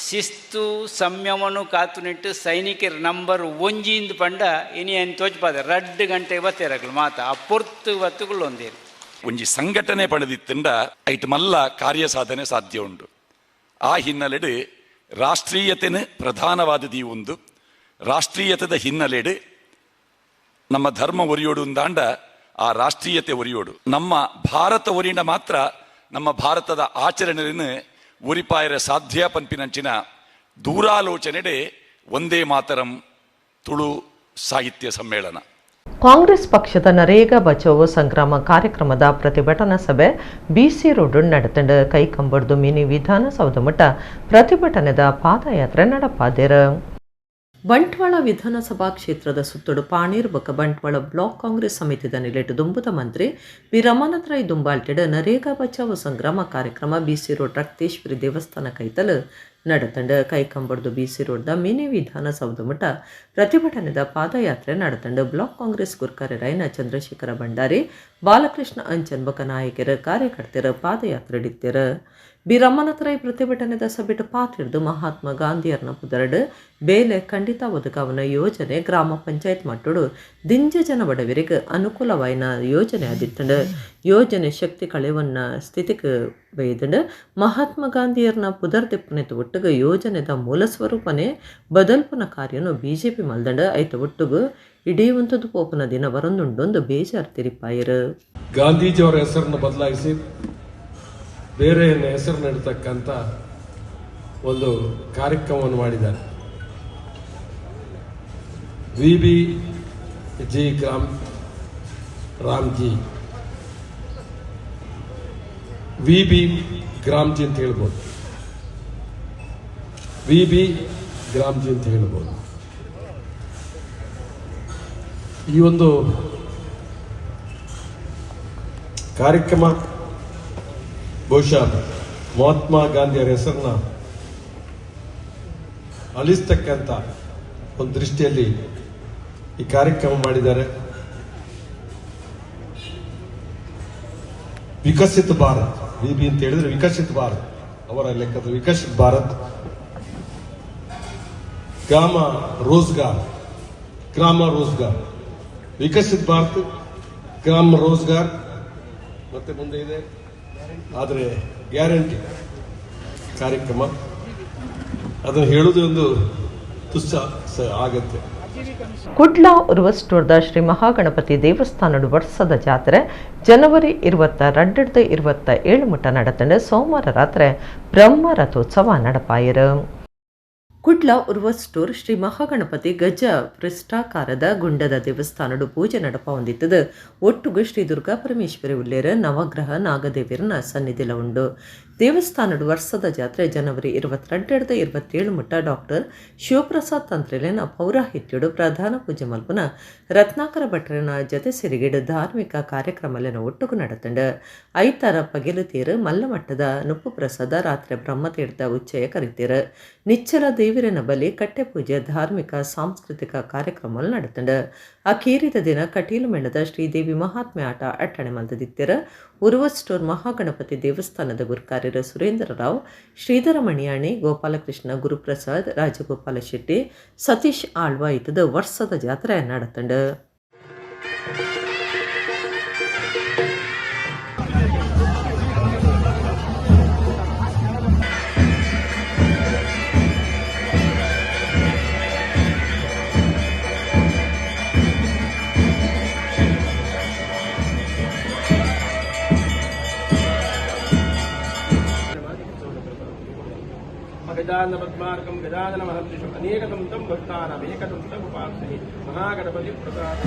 ಶಿಸ್ತು ಸಂಯಮನು ಕಾತು ಸೈನಿಕರ ನಂಬರ್ ಒಂಜಿಂದ ಪಂಡ ಇನಿ ಏನು ತೋಚ್ಪಾದ ರಡ್ಡು ಗಂಟೆ ಬತ್ತೇರಕ್ಲು ಮಾತ ಆ ಪೊರ್ತು ಬತ್ತುಗಳು ಒಂದೇರು. ಒಂಜಿ ಸಂಘಟನೆ ಪಡೆದಿತ್ತಂಡ ಐಟ್ ಮಲ್ಲ ಕಾರ್ಯ ಸಾಧನೆ ಸಾಧ್ಯ ಉಂಡು. ಆ ಹಿನ್ನೆಲೆಡು ರಾಷ್ಟ್ರೀಯತೆನ ಪ್ರಧಾನವಾದದಿ ಒಂದು ರಾಷ್ಟ್ರೀಯತೆದ ಹಿನ್ನೆಲೆಡು ನಮ್ಮ ಧರ್ಮ ಒರಿಯೋಡು ಅಂದಾಂಡ ಆ ರಾಷ್ಟ್ರೀಯತೆ ಒರಿಯೋಡು. ನಮ್ಮ ಭಾರತ ಒರಿಂಡ ಮಾತ್ರ ನಮ್ಮ ಭಾರತದ ಆಚರಣೆಯನ್ನು ಒರಿಪಾಯರ ಸಾಧ್ಯ ಪನ್ಪಿನಂಚಿನ ದೂರಾಲೋಚನೆಡೆ ಒಂದೇ ಮಾತರಂ ತುಳು ಸಾಹಿತ್ಯ ಸಮ್ಮೇಳನ. ಕಾಂಗ್ರೆಸ್ ಪಕ್ಷದ ನರೇಗಾ ಬಚಾವೋ ಸಂಗ್ರಾಮ ಕಾರ್ಯಕ್ರಮದ ಪ್ರತಿಭಟನಾ ಸಭೆ ಬಿಸಿ ರೋಡ್ ನಡೆತಂಡು. ಕೈಕಂಬರ್ದು ಮಿನಿ ವಿಧಾನಸೌಧ ಮಟ್ಟ ಪ್ರತಿಭಟನೆದ ಪಾದಯಾತ್ರೆ ನಡಪಾದೇರ. ಬಂಟ್ವಾಳ ವಿಧಾನಸಭಾ ಕ್ಷೇತ್ರದ ಸುತ್ತಡು ಪಾಣೀರ್ ಬೊಕ ಬಂಟ್ವಾಳ ಬ್ಲಾಕ್ ಕಾಂಗ್ರೆಸ್ ಸಮಿತಿದ ನಿಲೆಟ್ ದುಂಬುದ ಮಂತ್ರಿ ಪಿ ರಮಾನಾಥ ರೈ ದುಂಬಾಲ್ಟೆಡ್ ನರೇಗಾ ಬಚಾವೋ ಸಂಗ್ರಾಮ ಕಾರ್ಯಕ್ರಮ ಬಿಸಿ ರೋಡ್ ರಕ್ತೇಶ್ವರಿ ದೇವಸ್ಥಾನ ಕೈತಲು ನಡೆತಂಡು. ಕೈಕಂಬರ್ದು ಬಿಸಿ ರೋಡ್ದ ಮಿನಿ ವಿಧಾನಸೌಧ ಮಟ್ಟ ಪ್ರತಿಭಟನೆದ ಪಾದಯಾತ್ರೆ ನಡೆತಂಡು. ಬ್ಲಾಕ್ ಕಾಂಗ್ರೆಸ್ ಗುರ್ಕಾರ್ಯರಾಯನ ಚಂದ್ರಶೇಖರ ಭಂಡಾರಿ, ಬಾಲಕೃಷ್ಣ ಅಂಚನ್ ಬೊಕ ನಾಯಕರು ಕಾರ್ಯಕರ್ತರ ಪಾದಯಾತ್ರೆ ಡಿತ್ತೆರು. ಬಿ ರಮಾನಾಥ ರೈ ಪ್ರತಿಭಟನೆದ ಸಭೆಟ್ ಪಾತಿರ್ದು ಮಹಾತ್ಮ ಗಾಂಧಿಯರ್ನ ಪುದರಡು ಬೇಲೆ ಖಂಡಿತ ಒದಗಾವನ ಯೋಜನೆ ಗ್ರಾಮ ಪಂಚಾಯತ್ ಮಟ್ಟಡು ದಿಂಜ ಜನ ಬಡವರಿಗೆ ಅನುಕೂಲವಾಯಿನ ಯೋಜನೆ ಆದಿತ್ತಂಡು. ಯೋಜನೆ ಶಕ್ತಿ ಕಳೆವನ್ನ ಸ್ಥಿತಿಗೆ ಬೈದಂಡು. ಮಹಾತ್ಮ ಗಾಂಧಿಯರ್ನ ಪುದರ್ ತಿಪ್ಪನೆತ ಒಟ್ಟುಗು ಯೋಜನೆದ ಮೂಲ ಸ್ವರೂಪನೆ ಬದಲ್ಪುನ ಕಾರ್ಯನು ಬಿಜೆಪಿ ಮಲ್ದಂಡು. ಐತ ಒಟ್ಟುಗು ಇಡೀ ಒಂತದ್ದು ಪೋಪನ ದಿನ ಬರೊಂದುಂಡೊಂದು ಬೇಜಾರ್ ತಿರಿಪಾಯರು. ಗಾಂಧೀಜಿಯವರ ಹೆಸರನ್ನು ಬದಲಾಯಿಸಿ ಬೇರೆ ಹೆಸರು ನೀಡತಕ್ಕಂಥ ಒಂದು ಕಾರ್ಯಕ್ರಮವನ್ನು ಮಾಡಿದ್ದಾರೆ. V B G gram Ramji, V B Ramji ಅಂತ ಹೇಳ್ಬೋದು, ವಿ ಬಿ ಗ್ರಾಮ್ಜಿ ಅಂತ ಹೇಳ್ಬೋದು. ಈ ಒಂದು ಕಾರ್ಯಕ್ರಮ ಬಹುಶಃ ಮಹಾತ್ಮ ಗಾಂಧಿಯವರ ಹೆಸರನ್ನ ಅಳಿಸ್ತಕ್ಕಂಥ ಒಂದು ದೃಷ್ಟಿಯಲ್ಲಿ ಈ ಕಾರ್ಯಕ್ರಮ ಮಾಡಿದ್ದಾರೆ. ವಿಕಸಿತ ಭಾರತ್, ವಿ ಬಿ ಅಂತ ಹೇಳಿದ್ರೆ ವಿಕಸಿತ ಭಾರತ್, ಅವರ ಲೆಕ್ಕದ ವಿಕಸಿತ ಭಾರತ್, ಗ್ರಾಮ ರೋಜ್ಗಾರ್, ಗ್ರಾಮ ರೋಜ್ಗಾರ್, ವಿಕಸಿತ ಭಾರತ್, ಗ್ರಾಮ ರೋಜ್ಗಾರ್, ಮತ್ತೆ ಮುಂದೆ ಇದೆ ಆದರೆ ಗ್ಯಾರಂಟಿ ಕಾರ್ಯಕ್ರಮ. ಅದನ್ನು ಹೇಳುವುದು ಒಂದು ತುಸ್ಸ ಆಗತ್ತೆ. ಕುಡ್ಲ ಉರ್ವಸ್ಟೋರ್ದ ಶ್ರೀ ಮಹಾಗಣಪತಿ ದೇವಸ್ಥಾನದ ವರ್ಷದ ಜಾತ್ರೆ ಜನವರಿ 22 27 ಮುಟ್ಟ ನಡೆತಂಡು. ಸೋಮವಾರ ರಾತ್ರಿ ಬ್ರಹ್ಮ ರಥೋತ್ಸವ ನಡಪಾಯರು. ಕುಡ್ಲ ಉರ್ವಸ್ಟೋರ್ ಶ್ರೀ ಮಹಾಗಣಪತಿ ಗಜ ಪೃಷ್ಠಾಕಾರದ ಗುಂಡದ ದೇವಸ್ಥಾನಡು ಪೂಜೆ ನಡಪ ಹೊಂದಿತ್ತದು. ಒಟ್ಟುಗು ಶ್ರೀ ದುರ್ಗಾ ಪರಮೇಶ್ವರಿ ಉಲ್ಲೇರ ನವಗ್ರಹ ನಾಗದೇವಿಯರನ ಸನ್ನಿಧಿಲ ಉಂಡು. ದೇವಸ್ಥಾನಡು ವರ್ಷದ ಜಾತ್ರೆ ಜನವರಿ 22 27 ಮುಟ್ಟ ಡಾಕ್ಟರ್ ಶಿವಪ್ರಸಾದ್ ತಂತ್ರಿಲೇನ ಪೌರಾಹಿತ್ಯಡು ಪ್ರಧಾನ ಪೂಜೆ ಮಲ್ಪುನ ರತ್ನಾಕರ ಭಟ್ರನ ಜತೆ ಸಿರಿಗಿಡು ಧಾರ್ಮಿಕ ಕಾರ್ಯಕ್ರಮಲೇನ ಒಟ್ಟುಗು ನಡತಂಡು. ಐತಾರ ಪಗಿಲು ತೀರು ಮಲ್ಲಮಟ್ಟದ ನುಪ್ಪು ಪ್ರಸಾದ ರಾತ್ರಿ ಬ್ರಹ್ಮತೀರ್ಥ ಉಚ್ಚಯ ಕರಿತೀರು. ನಿಚ್ಚಲ ದೇವಿರನ ಬಲಿ ಕಟ್ಟೆ ಪೂಜೆ ಧಾರ್ಮಿಕ ಸಾಂಸ್ಕೃತಿಕ ಕಾರ್ಯಕ್ರಮ ನಡತಂಡು. ಅಕೇರಿದ ದಿನ ಕಟೀಲು ಮೇಳದ ಶ್ರೀದೇವಿ ಮಹಾತ್ಮೆ ಆಟ ಅಟ್ಟಣೆ ಮಲ್ತದಿತ್ತೆರ್. ಉರುವಸ್ಟೋರ್ ಮಹಾಗಣಪತಿ ದೇವಸ್ಥಾನದ ಗುರುಕಾರ್ಯರ ಸುರೇಂದ್ರ ರಾವ್, ಶ್ರೀಧರ ಮಣಿಯಾಣಿ, ಗೋಪಾಲಕೃಷ್ಣ, ಗುರುಪ್ರಸಾದ್, ರಾಜಗೋಪಾಲ ಶೆಟ್ಟಿ, ಸತೀಶ್ ಆಳ್ವ ಇತ್ತದ ವರ್ಷದ ಜಾತ್ರೆ ನಡತಂಡು. गजानन पद्मार्कं गजानन महर्निशम् अनेकदन्तं भक्तानाम् एकदन्तम् उपास्महे महागणपति प्रसाद.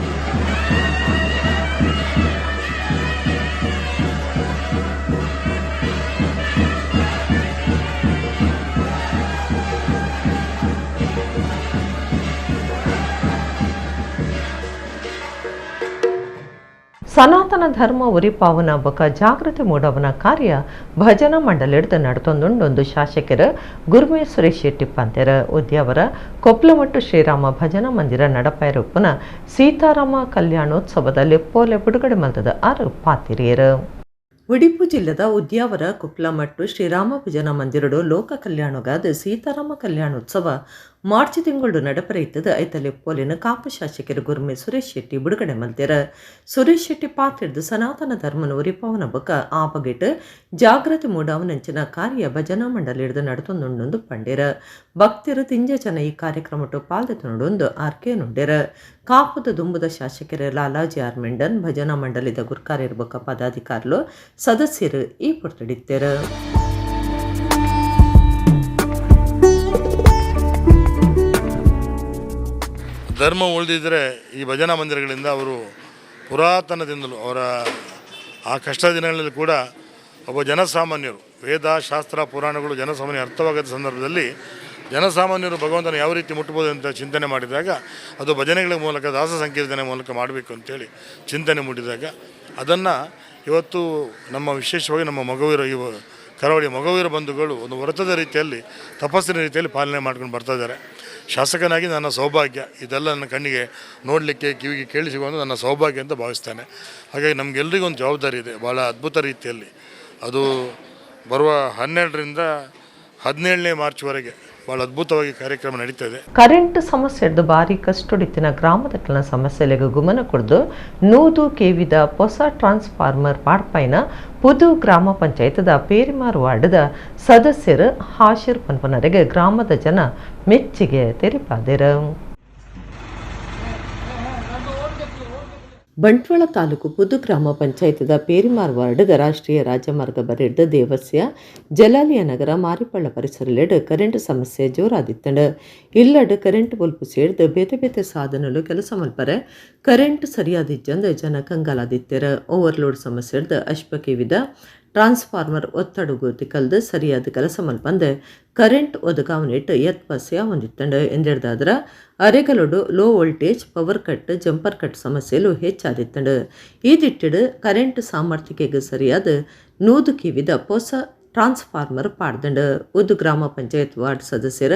ಸನಾತನ ಧರ್ಮ ಉರಿಪಾವನ ಬಕ ಜಾಗೃತಿ ಮೂಡವನ ಕಾರ್ಯ ಭಜನಾ ಮಂಡಲಿಡ್ದು ನಡತೊಂದುಂಡೊಂದು ಶಾಸಕರ ಗುರುಮೇ ಸುರೇಶ್ ಶೆಟ್ಟಿ ಪಂತೆರ. ಉದ್ಯಾವರ ಕೊಪ್ಲಮಟ್ಟು ಶ್ರೀರಾಮ ಭಜನಾ ಮಂದಿರ ನಡಪಾಯರೊಪ್ಪುನ ಸೀತಾರಾಮ ಕಲ್ಯಾಣೋತ್ಸವದ ಲೆಪ್ಪೋಲೆ ಬಿಡುಗಡೆ ಮಲ್ತದ ಆರು ಪಾತಿರಿಯರು. ಉಡುಪು ಜಿಲ್ಲೆದ ಉದ್ಯಾವರ ಕುಪ್ಲಮಟ್ಟು ಶ್ರೀರಾಮ ಭಜನಾ ಮಂದಿರಡು ಲೋಕ ಕಲ್ಯಾಣಗಾದ ಸೀತಾರಾಮ ಕಲ್ಯಾಣೋತ್ಸವ ಮಾರ್ಚ್ ತಿಂಗಳು ನಡಪರೆಯುತ್ತದೆ. ಐತ ಲೆಪ್ಪೋಲಿನ ಕಾಪು ಶಾಸಕರು ಗುರ್ಮೆ ಸುರೇಶ್ ಶೆಟ್ಟಿ ಬಿಡುಗಡೆ ಮಲ್ತೆರ. ಸುರೇಶ್ ಶೆಟ್ಟಿ ಪಾತಿಡ್ದು ಸನಾತನ ಧರ್ಮನ ಉರಿಪಾವನ ಬೊಕ್ಕ ಆ ಬಗೆಟ್ ಜಾಗೃತಿ ಮೂಡಾವನಂಚಿನ ಕಾರ್ಯ ಭಜನಾ ಮಂಡಲಿ ಹಿಡಿದು ನಡತೊಂದುಂಡೊಂದು ಪಂಡೆರ. ಭಕ್ತರು ತಿಂಜ ಜನ ಈ ಕಾರ್ಯಕ್ರಮಟ್ಟು ಪಾಲ್ದೆತೊಂಡೊಂದು ಆರ್ಕೆ ನುಂಡೆರ. ಕಾಪುದ ದುಂಬುದ ಶಾಸಕರು ಲಾಲಾಜಿ ಆರ್ ಮೆಂಡನ್, ಭಜನಾ ಮಂಡಲಿದ ಗುರ್ಕಾರ್ಯರ ಬೊಕ್ಕ ಪದಾಧಿಕಾರಿಲು ಸದಸ್ಯರು ಈ ಪೊರ್ತಡಿತ್ತೆರು. ಧರ್ಮ ಉಳಿದಿದ್ದರೆ ಈ ಭಜನಾ ಮಂದಿರಗಳಿಂದ ಅವರು ಪುರಾತನದಿಂದಲೂ ಅವರ ಆ ಕಷ್ಟ ದಿನಗಳಲ್ಲಿ ಕೂಡ ಒಬ್ಬ ಜನಸಾಮಾನ್ಯರು ವೇದ ಶಾಸ್ತ್ರ ಪುರಾಣಗಳು ಜನಸಾಮಾನ್ಯ ಅರ್ಥವಾಗದ ಸಂದರ್ಭದಲ್ಲಿ ಜನಸಾಮಾನ್ಯರು ಭಗವಂತನ ಯಾವ ರೀತಿ ಮುಟ್ಬೋದು ಅಂತ ಚಿಂತನೆ ಮಾಡಿದಾಗ ಅದು ಭಜನೆಗಳ ಮೂಲಕ ದಾಸ ಸಂಕೀರ್ತನೆ ಮೂಲಕ ಮಾಡಬೇಕು ಅಂತೇಳಿ ಚಿಂತನೆ ಮೂಡಿದಾಗ ಅದನ್ನು ಇವತ್ತು ನಮ್ಮ ವಿಶೇಷವಾಗಿ ನಮ್ಮ ಮಗವೀರ ಇವ ಕರಾವಳಿ ಮಗವೀರ ಬಂಧುಗಳು ಒಂದು ವ್ರತದ ರೀತಿಯಲ್ಲಿ ತಪಸ್ಸಿನ ರೀತಿಯಲ್ಲಿ ಪಾಲನೆ ಮಾಡ್ಕೊಂಡು ಬರ್ತಾಯಿದ್ದಾರೆ. ಶಾಸಕನಾಗಿ ನನ್ನ ಸೌಭಾಗ್ಯ, ಇದೆಲ್ಲ ನನ್ನ ಕಣ್ಣಿಗೆ ನೋಡಲಿಕ್ಕೆ ಕಿವಿಗೆ ಕೇಳಿ ಸಿಗುವಂಥ ನನ್ನ ಸೌಭಾಗ್ಯ ಅಂತ ಭಾವಿಸ್ತೇನೆ. ಹಾಗಾಗಿ ನಮಗೆಲ್ಲರಿಗೂ ಒಂದು ಜವಾಬ್ದಾರಿ ಇದೆ ಭಾಳ ಅದ್ಭುತ ರೀತಿಯಲ್ಲಿ. ಅದು ಬರುವ 12ರಿಂದ 17ನೇ ಮಾರ್ಚ್ವರೆಗೆ ಭಾಳ ಅದ್ಭುತವಾಗಿ ಕಾರ್ಯಕ್ರಮ ನಡೀತಾ ಇದೆ. ಕರೆಂಟ್ ಸಮಸ್ಯೆ ಹಿಡಿದು ಭಾರಿ ಕಷ್ಟೊಡಿತ್ತಿನ ಗ್ರಾಮದ ಸಮಸ್ಯೆಗೆ ಗುಮನ ಕೊಡ್ದು 100 ಕೆವಿದ ಹೊಸ ಟ್ರಾನ್ಸ್ಫಾರ್ಮರ್ ಪಾಡ್ಪೈನ ಪುದು ಗ್ರಾಮ ಪಂಚಾಯತ್ದ ಪೇರಿಮಾರು ವಾರ್ಡ್ದ ಸದಸ್ಯರು ಹಾಶಿರ್ ಪನ್ಪನರಿಗೆ ಗ್ರಾಮದ ಜನ ಮೆಚ್ಚಿಗೆ ತೆರಿಪಾದರು. ಬಂಟ್ವಾಳ ತಾಲೂಕು ಪುದು ಗ್ರಾಮ ಪಂಚಾಯತ್ದ ಪೇರಿಮಾರ್ ವಾರ್ಡ್ದ ರಾಷ್ಟ್ರೀಯ ರಾಜಮಾರ್ಗ ಬರಿಡ್ದ ದೇವಸ್ಯ ಜಲಾಲಿಯ ನಗರ ಮಾರಿಪಳ್ಳ ಪರಿಸರಲೆಡ್ ಕರೆಂಟ್ ಸಮಸ್ಯೆ ಜೋರಾದಿತ್ತಂಡು. ಇಲ್ಲಡ್ ಕರೆಂಟ್ ಬೊಲ್ಪು ಸೇರ್ದು ಬೇತೆ ಬೇತೆ ಸಾಧನಲು ಕೆಲಸ ಮಲ್ಪರೆ ಕರೆಂಟ್ ಸರಿಯಾದಿಜ್ಜಂದು ಜನ ಕಂಗಾಲಾದಿತ್ತೆರ. ಓವರ್ಲೋಡ್ ಸಮಸ್ಯೆ ಹಿಡ್ದು ಅಶ್ಪಕಿವಿದ ಟ್ರಾನ್ಸ್ಫಾರ್ಮರ್ ಒತ್ತಡುಗು ತಿಕಲ್ದು ಸರಿಯಾದ ಕೆಲಸ ಮಲ್ಪಂದೆ ಕರೆಂಟ್ ಒದಗಾವನಿಟ್ಟು ಎತ್ಪಸ್ಯ ಹೊಂದಿತ್ತಂಡು ಎಂದೆಡ್ದಾದ್ರ ಅರೆಗಲೊಡು low voltage power cut jumper cut ಸಮಸ್ಯೆಲು ಹೆಚ್ಚಾದಿತ್ತಂಡು. ಈ ದಿಟ್ಟಿಡು ಕರೆಂಟ್ ಸಾಮರ್ಥ್ಯಕ್ಕೆ ಸರಿಯಾದ 100 ಕಿವಿದ ಹೊಸ ಟ್ರಾನ್ಸ್ಫಾರ್ಮರ್ ಪಾಡ್ದಂಡು. ಉದ್ದು ಗ್ರಾಮ ಪಂಚಾಯತ್ ವಾರ್ಡ್ ಸದಸ್ಯರ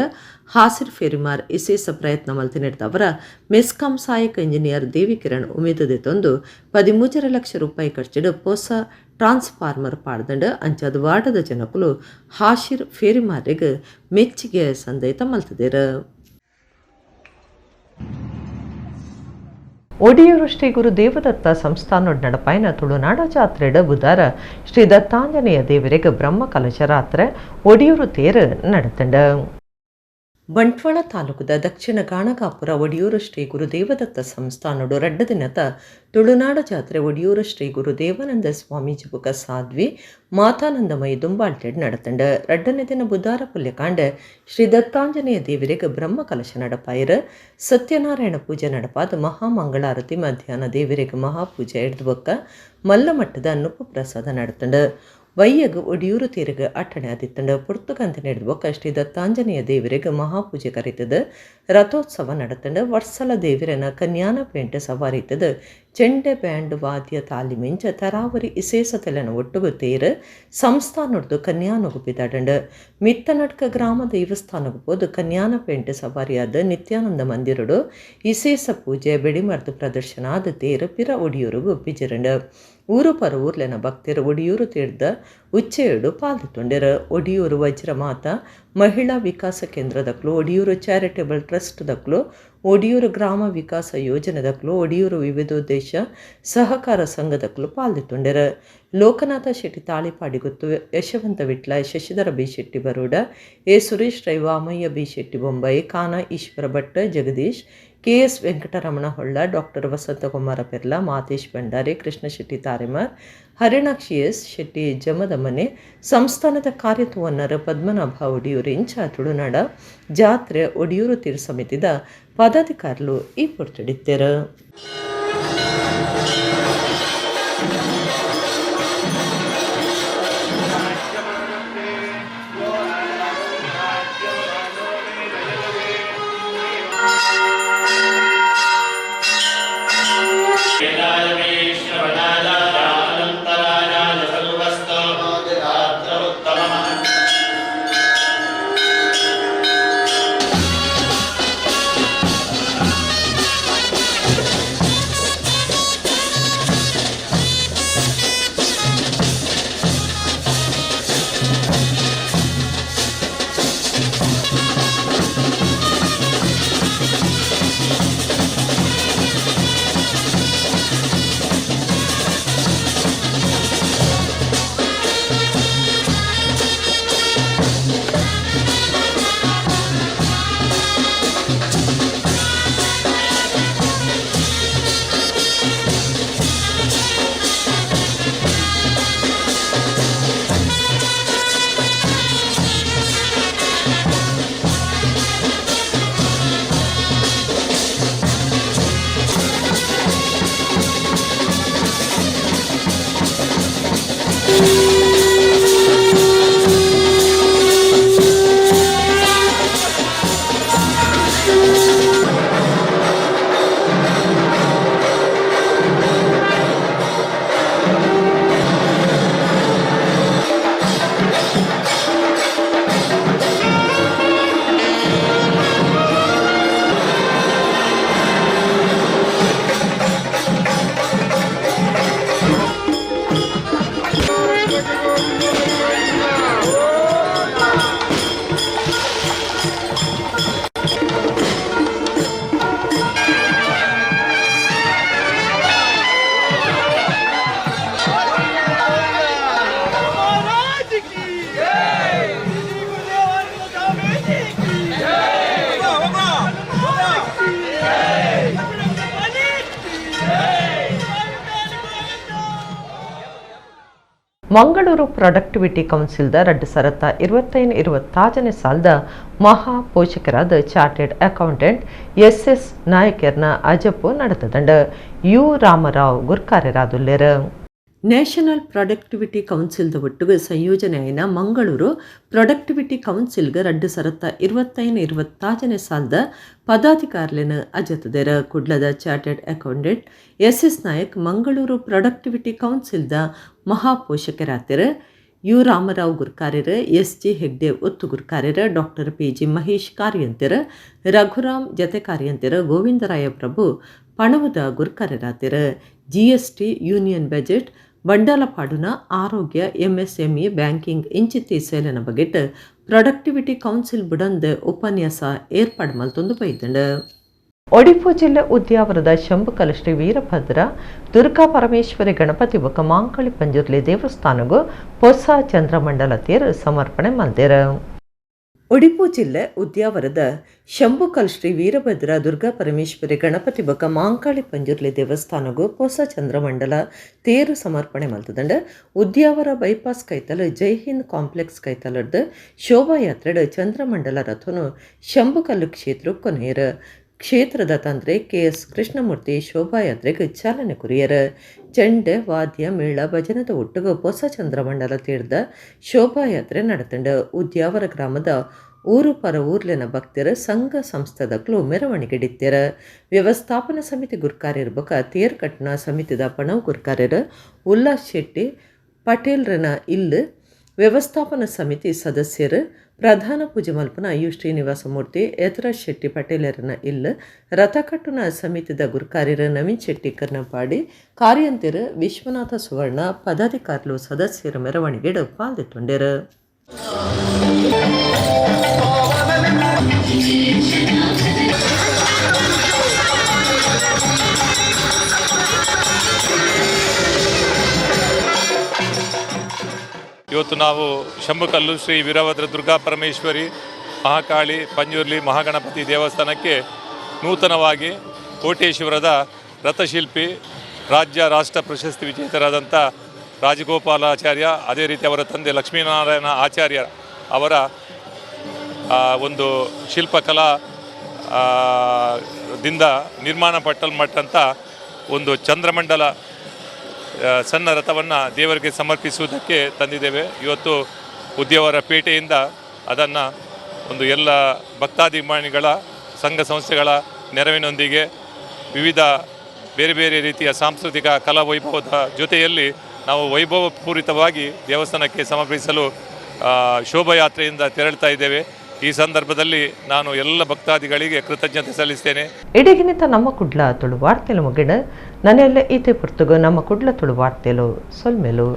ಹಾಸಿರ್ ಫೇರಿಮಾರ್ ವಿಶೇಷ ಪ್ರಯತ್ನ ಮಲ್ತಿನಿಡ್ದವರ ಮೆಸ್ಕಾಂ ಸಹಾಯಕ ಇಂಜಿನಿಯರ್ ದೇವಿಕಿರಣ್ ಉಮೇದದೆ ತಂದು 13.5 ಲಕ್ಷ ರೂಪಾಯಿ ಖರ್ಚಿಡು ಹೊಸ ಟ್ರಾನ್ಸ್ಫಾರ್ಮರ್ ಪಾಡ್ದಂಡು. ಅಂಚಾದ ವಾರ್ಡದ ಜನಕುಲು ಹಾಶಿರ್ ಫೇರಿಮಾರಿಗೆ ಮೆಚ್ಚಿಗೆ ಸಂದೈತ ಮಲ್ತದಿರ. ಒಡಿಯೂರು ಶ್ರೀ ಗುರು ದೇವದತ್ತ ಸಂಸ್ಥಾನೊಡ್ ನಡಪಾಯಿನ ತುಳುನಾಡ ಜಾತ್ರೆಡ್ ಬುಧಾರ ಶ್ರೀ ದತ್ತಾಂಜನೇಯ ದೇವರಿಗೆ ಬ್ರಹ್ಮ ಕಲಶ ರಾತ್ರೆ ಒಡಿಯೂರು ತೇರು ನಡತಂಡ. ಬಂಟ್ವಾಳ ತಾಲೂಕದ ದಕ್ಷಿಣ ಗಾಣಗಾಪುರ ಒಡಿಯೂರು ಶ್ರೀ ಗುರು ದೇವದತ್ತ ಸಂಸ್ಥಾನೊಡು ರಡ್ಡ ದಿನದ ತುಳುನಾಡ ಜಾತ್ರೆ ಒಡಿಯೂರು ಶ್ರೀ ಗುರು ದೇವಾನಂದ ಸ್ವಾಮೀಜಿ ಬುಕ ಸಾಧ್ವಿ ಮಾತಾನಂದಮಯಿ ದುಂಬಾಳ್ಟೆಡ್ ನಡತಂಡ. ರಡ್ಡನೇ ದಿನ ಬುಧಾರ ಪುಲ್ಯಕಾಂಡ ಶ್ರೀ ದತ್ತಾಂಜನೇಯ ದೇವರಿಗೆ ಬ್ರಹ್ಮ ಕಲಶ ನಡಪಾಯಿರ ಸತ್ಯನಾರಾಯಣ ಪೂಜೆ ನಡಪಾದ ಮಹಾಮಂಗಳಾರತಿ ಮಧ್ಯಾಹ್ನ ದೇವರಿಗೆ ಮಹಾಪೂಜೆ ಹಿಡಿದು ಬೊಕ್ಕ ಮಲ್ಲಮಟ್ಟದ ನುಪ್ಪು ಪ್ರಸಾದ ನಡತಂಡ. ವೈಯಗ್ ಒಡಿಯೂರು ತೇರಿಗೆ ಅಟ್ಟಣೆ ಆದಿತ್ತಂಡ. ಪುರ್ತುಕಂತ ನಡೆದ ಶ್ರೀ ದತ್ತಾಂಜನೇಯ ದೇವರಿಗೆ ಮಹಾಪೂಜೆ ಕರೀತದ ರಥೋತ್ಸವ ನಡತಂಡ. ವರ್ಷಲ ದೇವರನ ಕನ್ಯಾನ ಪೇಂಟೆ ಸವಾರಿತದ ಚೆಂಡೆ ಬ್ಯಾಂಡ್ ವಾದ್ಯ ತಾಲಿಮಿಂಚ ತರಾವರಿ ಇಸೇಸತೆಲೆನ ಒಟ್ಟುಗು ತೇರು ಸಂಸ್ಥಾನೊಡ್ದು ಕನ್ಯಾನೊಗು ಬಿದಾಡಂಡು. ಮಿತ್ತನಡ್ಕ ಗ್ರಾಮ ದೇವಸ್ಥಾನಗು ಪೋದು ಕನ್ಯಾನ ಪೇಂಟೆ ಸವಾರಿಯಾದ ನಿತ್ಯಾನಂದ ಮಂದಿರಡು ಇಸೇಸ ಪೂಜೆ ಬೆಡಿಮರ್ದು ಪ್ರದರ್ಶನ ಆದ ತೇರು ಪಿರ ಒಡಿಯೂರುಗು ಬಿಜಿರಂಡು. ಊರು ಪರ ಊರ್ಲೆನ ಭಕ್ತರು ಒಡಿಯೂರು ತೀರ್ದ ಉಚ್ಚೆಯಡು ಪಾಲ್ತುಂಡೆರು. ಒಡಿಯೂರು ವಜ್ರಮಾತ ಮಹಿಳಾ ವಿಕಾಸ ಕೇಂದ್ರದಕ್ಲು, ಒಡಿಯೂರು ಚಾರಿಟೇಬಲ್ ಟ್ರಸ್ಟ್ ದಕ್ಲು, ಒಡಿಯೂರು ಗ್ರಾಮ ವಿಕಾಸ ಯೋಜನೆದಕ್ಲು, ಒಡಿಯೂರು ವಿವಿಧೋದ್ದೇಶ ಸಹಕಾರ ಸಂಘದಕ್ಲು ಪಾಲ್ತುಂಡೆರು. Lokanatha Shetty Talipadigotthu, Yashavantha Vitla, Shashidhara B Shetty Baroda, A Suresh Rai, Vamayya B Shetty Bombay, Kana Ishwara Bhat, Jagadish, K S Venkataramana Holla, doctor Vasanthakumara Perla, Mathesh Bhandari, Krishna Shetty Taremar, Harinakshi S Shetty Jamadamane, ಸಂಸ್ಥಾನದ ಕಾರ್ಯತ್ವನ್ನರ ಪದ್ಮನಾಭ ಒಡಿಯೂರು ಇಂಚ ತುಳುನಾಡ ಜಾತ್ರೆ ಒಡಿಯೂರು ತೀರ್ ಸಮಿತಿದ ಪದಾಧಿಕಾರಿಗಳು ಈ ಪೊರ್ತುಡಿದ್ದರು. Mangaluru productivity ಕೌನ್ಸಿಲ್ದ 2025-26 ಸಾಲದ ಮಹಾ ಪೋಷಕರಾದ chartered accountant S S ನಾಯಕರ್ನ ಅಜಪು ನಡೆತದಂಡ you Ramarao ಗುರ್ಕಾರ್ಯರಾದುಲ್ಲೇರು. National productivity ಕೌನ್ಸಿಲ್ದ ಒಟ್ಟುಗು ಸಂಯೋಜನೆಯಾಯಿನ ಮಂಗಳೂರು ಪ್ರೊಡಕ್ಟಿವಿಟಿ ಕೌನ್ಸಿಲ್ಗೆ 2025-26 ಸಾಲದ ಪದಾಧಿಕಾರಿలను ಅಜತದೆರ. ಕುಡ್ಲದ chartered accountant S S Nayak Mangaluru productivity ಕೌನ್ಸಿಲ್ದ ಮಹಾಪೋಷಕರಾತಿರ. You Ramarao ಗುರ್ಕಾರ್ಯರ, S G Hegde ಒತ್ತು ಗುರ್ಕಾರ್ಯರ, doctor P G Mahesh ಕಾರ್ಯಂತಿರ, Raghuram ಜತೆ ಕಾರ್ಯಂತಿರ, ಗೋವಿಂದರಾಯ ಪ್ರಭು ಪಣವದ ಗುರ್ಕಾರ್ಯರಾತಿರ. GST, union budget, ಬಂಡಾಲಪಾಡುನ ಆರೋಗ್ಯ, ಎಂಎಸ್ಎಂಇ, ಬ್ಯಾಂಕಿಂಗ್ ಇಂಚಿತ್ತಿ ಸೇಲನ ಬಗೆಟ್ ಪ್ರೊಡಕ್ಟಿವಿಟಿ ಕೌನ್ಸಿಲ್ ಬುಡಂದ್ ಉಪನ್ಯಾಸ ಏರ್ಪಾಡು ಮಲ್ತೊಂದು ಬೈದಂಡು. ಒಡಿಪು ಜಿಲ್ಲೆ ಉದ್ಯಾವರದ ಶಂಭುಕಲ್ ಶ್ರೀ ವೀರಭದ್ರ ದುರ್ಗಾ ಪರಮೇಶ್ವರಿ ಗಣಪತಿ ಬೊಕ್ಕ ಮಾಂಕಳಿ ಪಂಜುರ್ಲಿ ದೇವಸ್ಥಾನಗೂ ಹೊಸ ಚಂದ್ರಮಂಡಲ ತೇರು ಸಮರ್ಪಣೆ ಮಲ್ದೆರ್. ಒಡಿಪು ಜಿಲ್ಲೆ ಉದ್ಯಾವರದ ಶಂಭುಕಲ್ ಶ್ರೀ ವೀರಭದ್ರ ದುರ್ಗಾ ಪರಮೇಶ್ವರಿ ಗಣಪತಿ ಬೊಕ್ಕ ಮಾಂಕಾಳಿ ಪಂಜುರ್ಲಿ ದೇವಸ್ಥಾನಗೂ ಹೊಸ ಚಂದ್ರಮಂಡಲ ತೇರು ಸಮರ್ಪಣೆ ಮಲ್ತದಂಡ. ಉದ್ಯಾವರ ಬೈಪಾಸ್ ಕೈತಲ್ ಜೈ ಹಿಂದ್ ಕಾಂಪ್ಲೆಕ್ಸ್ ಕೈತಲರ್ದು ಶೋಭಾಯಾತ್ರೆಡ್ ಚಂದ್ರಮಂಡಲ ರಥನು ಶಂಭುಕಲ್ಲು ಕ್ಷೇತ್ರ ಕೊನೆಯರು. ಕ್ಷೇತ್ರದ ತಂತ್ರಿ ಕೆ ಎಸ್ ಕೃಷ್ಣಮೂರ್ತಿ ಶೋಭಾಯಾತ್ರೆಗೆ ಚಾಲನೆ ಕೊರಿಯರು. ಚೆಂಡೆ ವಾದ್ಯ ಮೇಳ ಭಜನದ ಒಟ್ಟುಗು ಹೊಸ ಚಂದ್ರಮಂಡಲ ತೀರ್ದ ಶೋಭಾಯಾತ್ರೆ ನಡೆತಂಡು. ಉದ್ಯಾವರ ಗ್ರಾಮದ ಊರು ಪರ ಊರ್ಲೆನ ಭಕ್ತರ ಸಂಘ ಸಂಸ್ಥೆದಕ್ಲು ಮೆರವಣಿಗೆಡಿತ್ತೆರ್. ವ್ಯವಸ್ಥಾಪನಾ ಸಮಿತಿ ಗುರ್ಕಾರ್ಯರ್ ಬೊಕ ತೇರ್ಕಟ್ನ ಸಮಿತಿದ ಪಣವು ಗುರ್ಕಾರ್ಯರ್ ಉಲ್ಲಾಸ್ ಶೆಟ್ಟಿ ಪಟೇಲ್ರನ ಇಲ್ಲು ವ್ಯವಸ್ಥಾಪನಾ ಸಮಿತಿ ಸದಸ್ಯರು ಪ್ರಧಾನ ಪೂಜೆ ಮಲ್ಪುನ ಯು ಶ್ರೀನಿವಾಸಮೂರ್ತಿ ಯತರಾಜ್ ಶೆಟ್ಟಿ ಪಟೇಲರನ ಇಲ್ಲು ರಥಕಟ್ಟುನ ಸಮಿತಿದ ಗುರ್ಕಾರ್ಯರ್ ನವೀನ್ ಶೆಟ್ಟಿ ಕರ್ನಪಾಡಿ ಕಾರ್ಯಂತೆರ್ ವಿಶ್ವನಾಥ ಸುವರ್ಣ ಪದಾಧಿಕಾರಿಲು ಸದಸ್ಯರ ಮೆರವಣಿಗೆಡ್ ಪಾಲ್ದೆತ್ತೊಂಡೆರ್. ಇವತ್ತು ನಾವು ಶಂಭುಕಲ್ಲು ಶ್ರೀ ವೀರಭದ್ರ ದುರ್ಗಾ ಪರಮೇಶ್ವರಿ ಮಹಾಕಾಳಿ ಪಂಜುರ್ಲಿ ಮಹಾಗಣಪತಿ ದೇವಸ್ಥಾನಕ್ಕೆ ನೂತನವಾಗಿ ಕೋಟೇಶ್ವರದ ರಥಶಿಲ್ಪಿ, ರಾಜ್ಯ ರಾಷ್ಟ್ರ ಪ್ರಶಸ್ತಿ ವಿಜೇತರಾದಂಥ ರಾಜಗೋಪಾಲಾಚಾರ್ಯ, ಅದೇ ರೀತಿ ಅವರ ತಂದೆ ಲಕ್ಷ್ಮೀನಾರಾಯಣ ಆಚಾರ್ಯ ಅವರ ಒಂದು ಶಿಲ್ಪಕಲಾ ದಿಂದ ನಿರ್ಮಾಣ ಪಟ್ಟಲ್ಪಟ್ಟಂಥ ಒಂದು ಚಂದ್ರಮಂಡಲ ಸಣ್ಣ ರಥವನ್ನು ದೇವರಿಗೆ ಸಮರ್ಪಿಸುವುದಕ್ಕೆ ತಂದಿದ್ದೇವೆ. ಇವತ್ತು ಉದ್ಯಾವರ ಪೇಟೆಯಿಂದ ಅದನ್ನು ಒಂದು ಎಲ್ಲ ಭಕ್ತಾಭಿಮಾನಿಗಳ ಸಂಘ ಸಂಸ್ಥೆಗಳ ನೆರವಿನೊಂದಿಗೆ ವಿವಿಧ ಬೇರೆ ಬೇರೆ ರೀತಿಯ ಸಾಂಸ್ಕೃತಿಕ ಕಲಾ ವೈಭವದ ಜೊತೆಯಲ್ಲಿ ನಾವು ವೈಭವಪೂರಿತವಾಗಿ ದೇವಸ್ಥಾನಕ್ಕೆ ಸಮರ್ಪಿಸಲು ಶೋಭಾಯಾತ್ರೆಯಿಂದ ತೆರಳುತ್ತಾ ಇದ್ದೇವೆ. ಈ ಸಂದರ್ಭದಲ್ಲಿ ನಾನು ಎಲ್ಲ ಭಕ್ತಾದಿಗಳಿಗೆ ಕೃತಜ್ಞತೆ ಸಲ್ಲಿಸ್ತೇನೆ. ಇಡೀಗಿನಿತ ನಮ್ಮ ಕುಡ್ಲ ತುಳು ವಾರ್ತೆಲು ಮುಗಿಡ ನನ್ನೆಲ್ಲ ಈತೆ ಪುರ್ತುಗು ನಮ್ಮ ಕುಡ್ಲ ತುಳು ವಾರ್ತೆಲು ಸೊಲ್ಮೆಲು.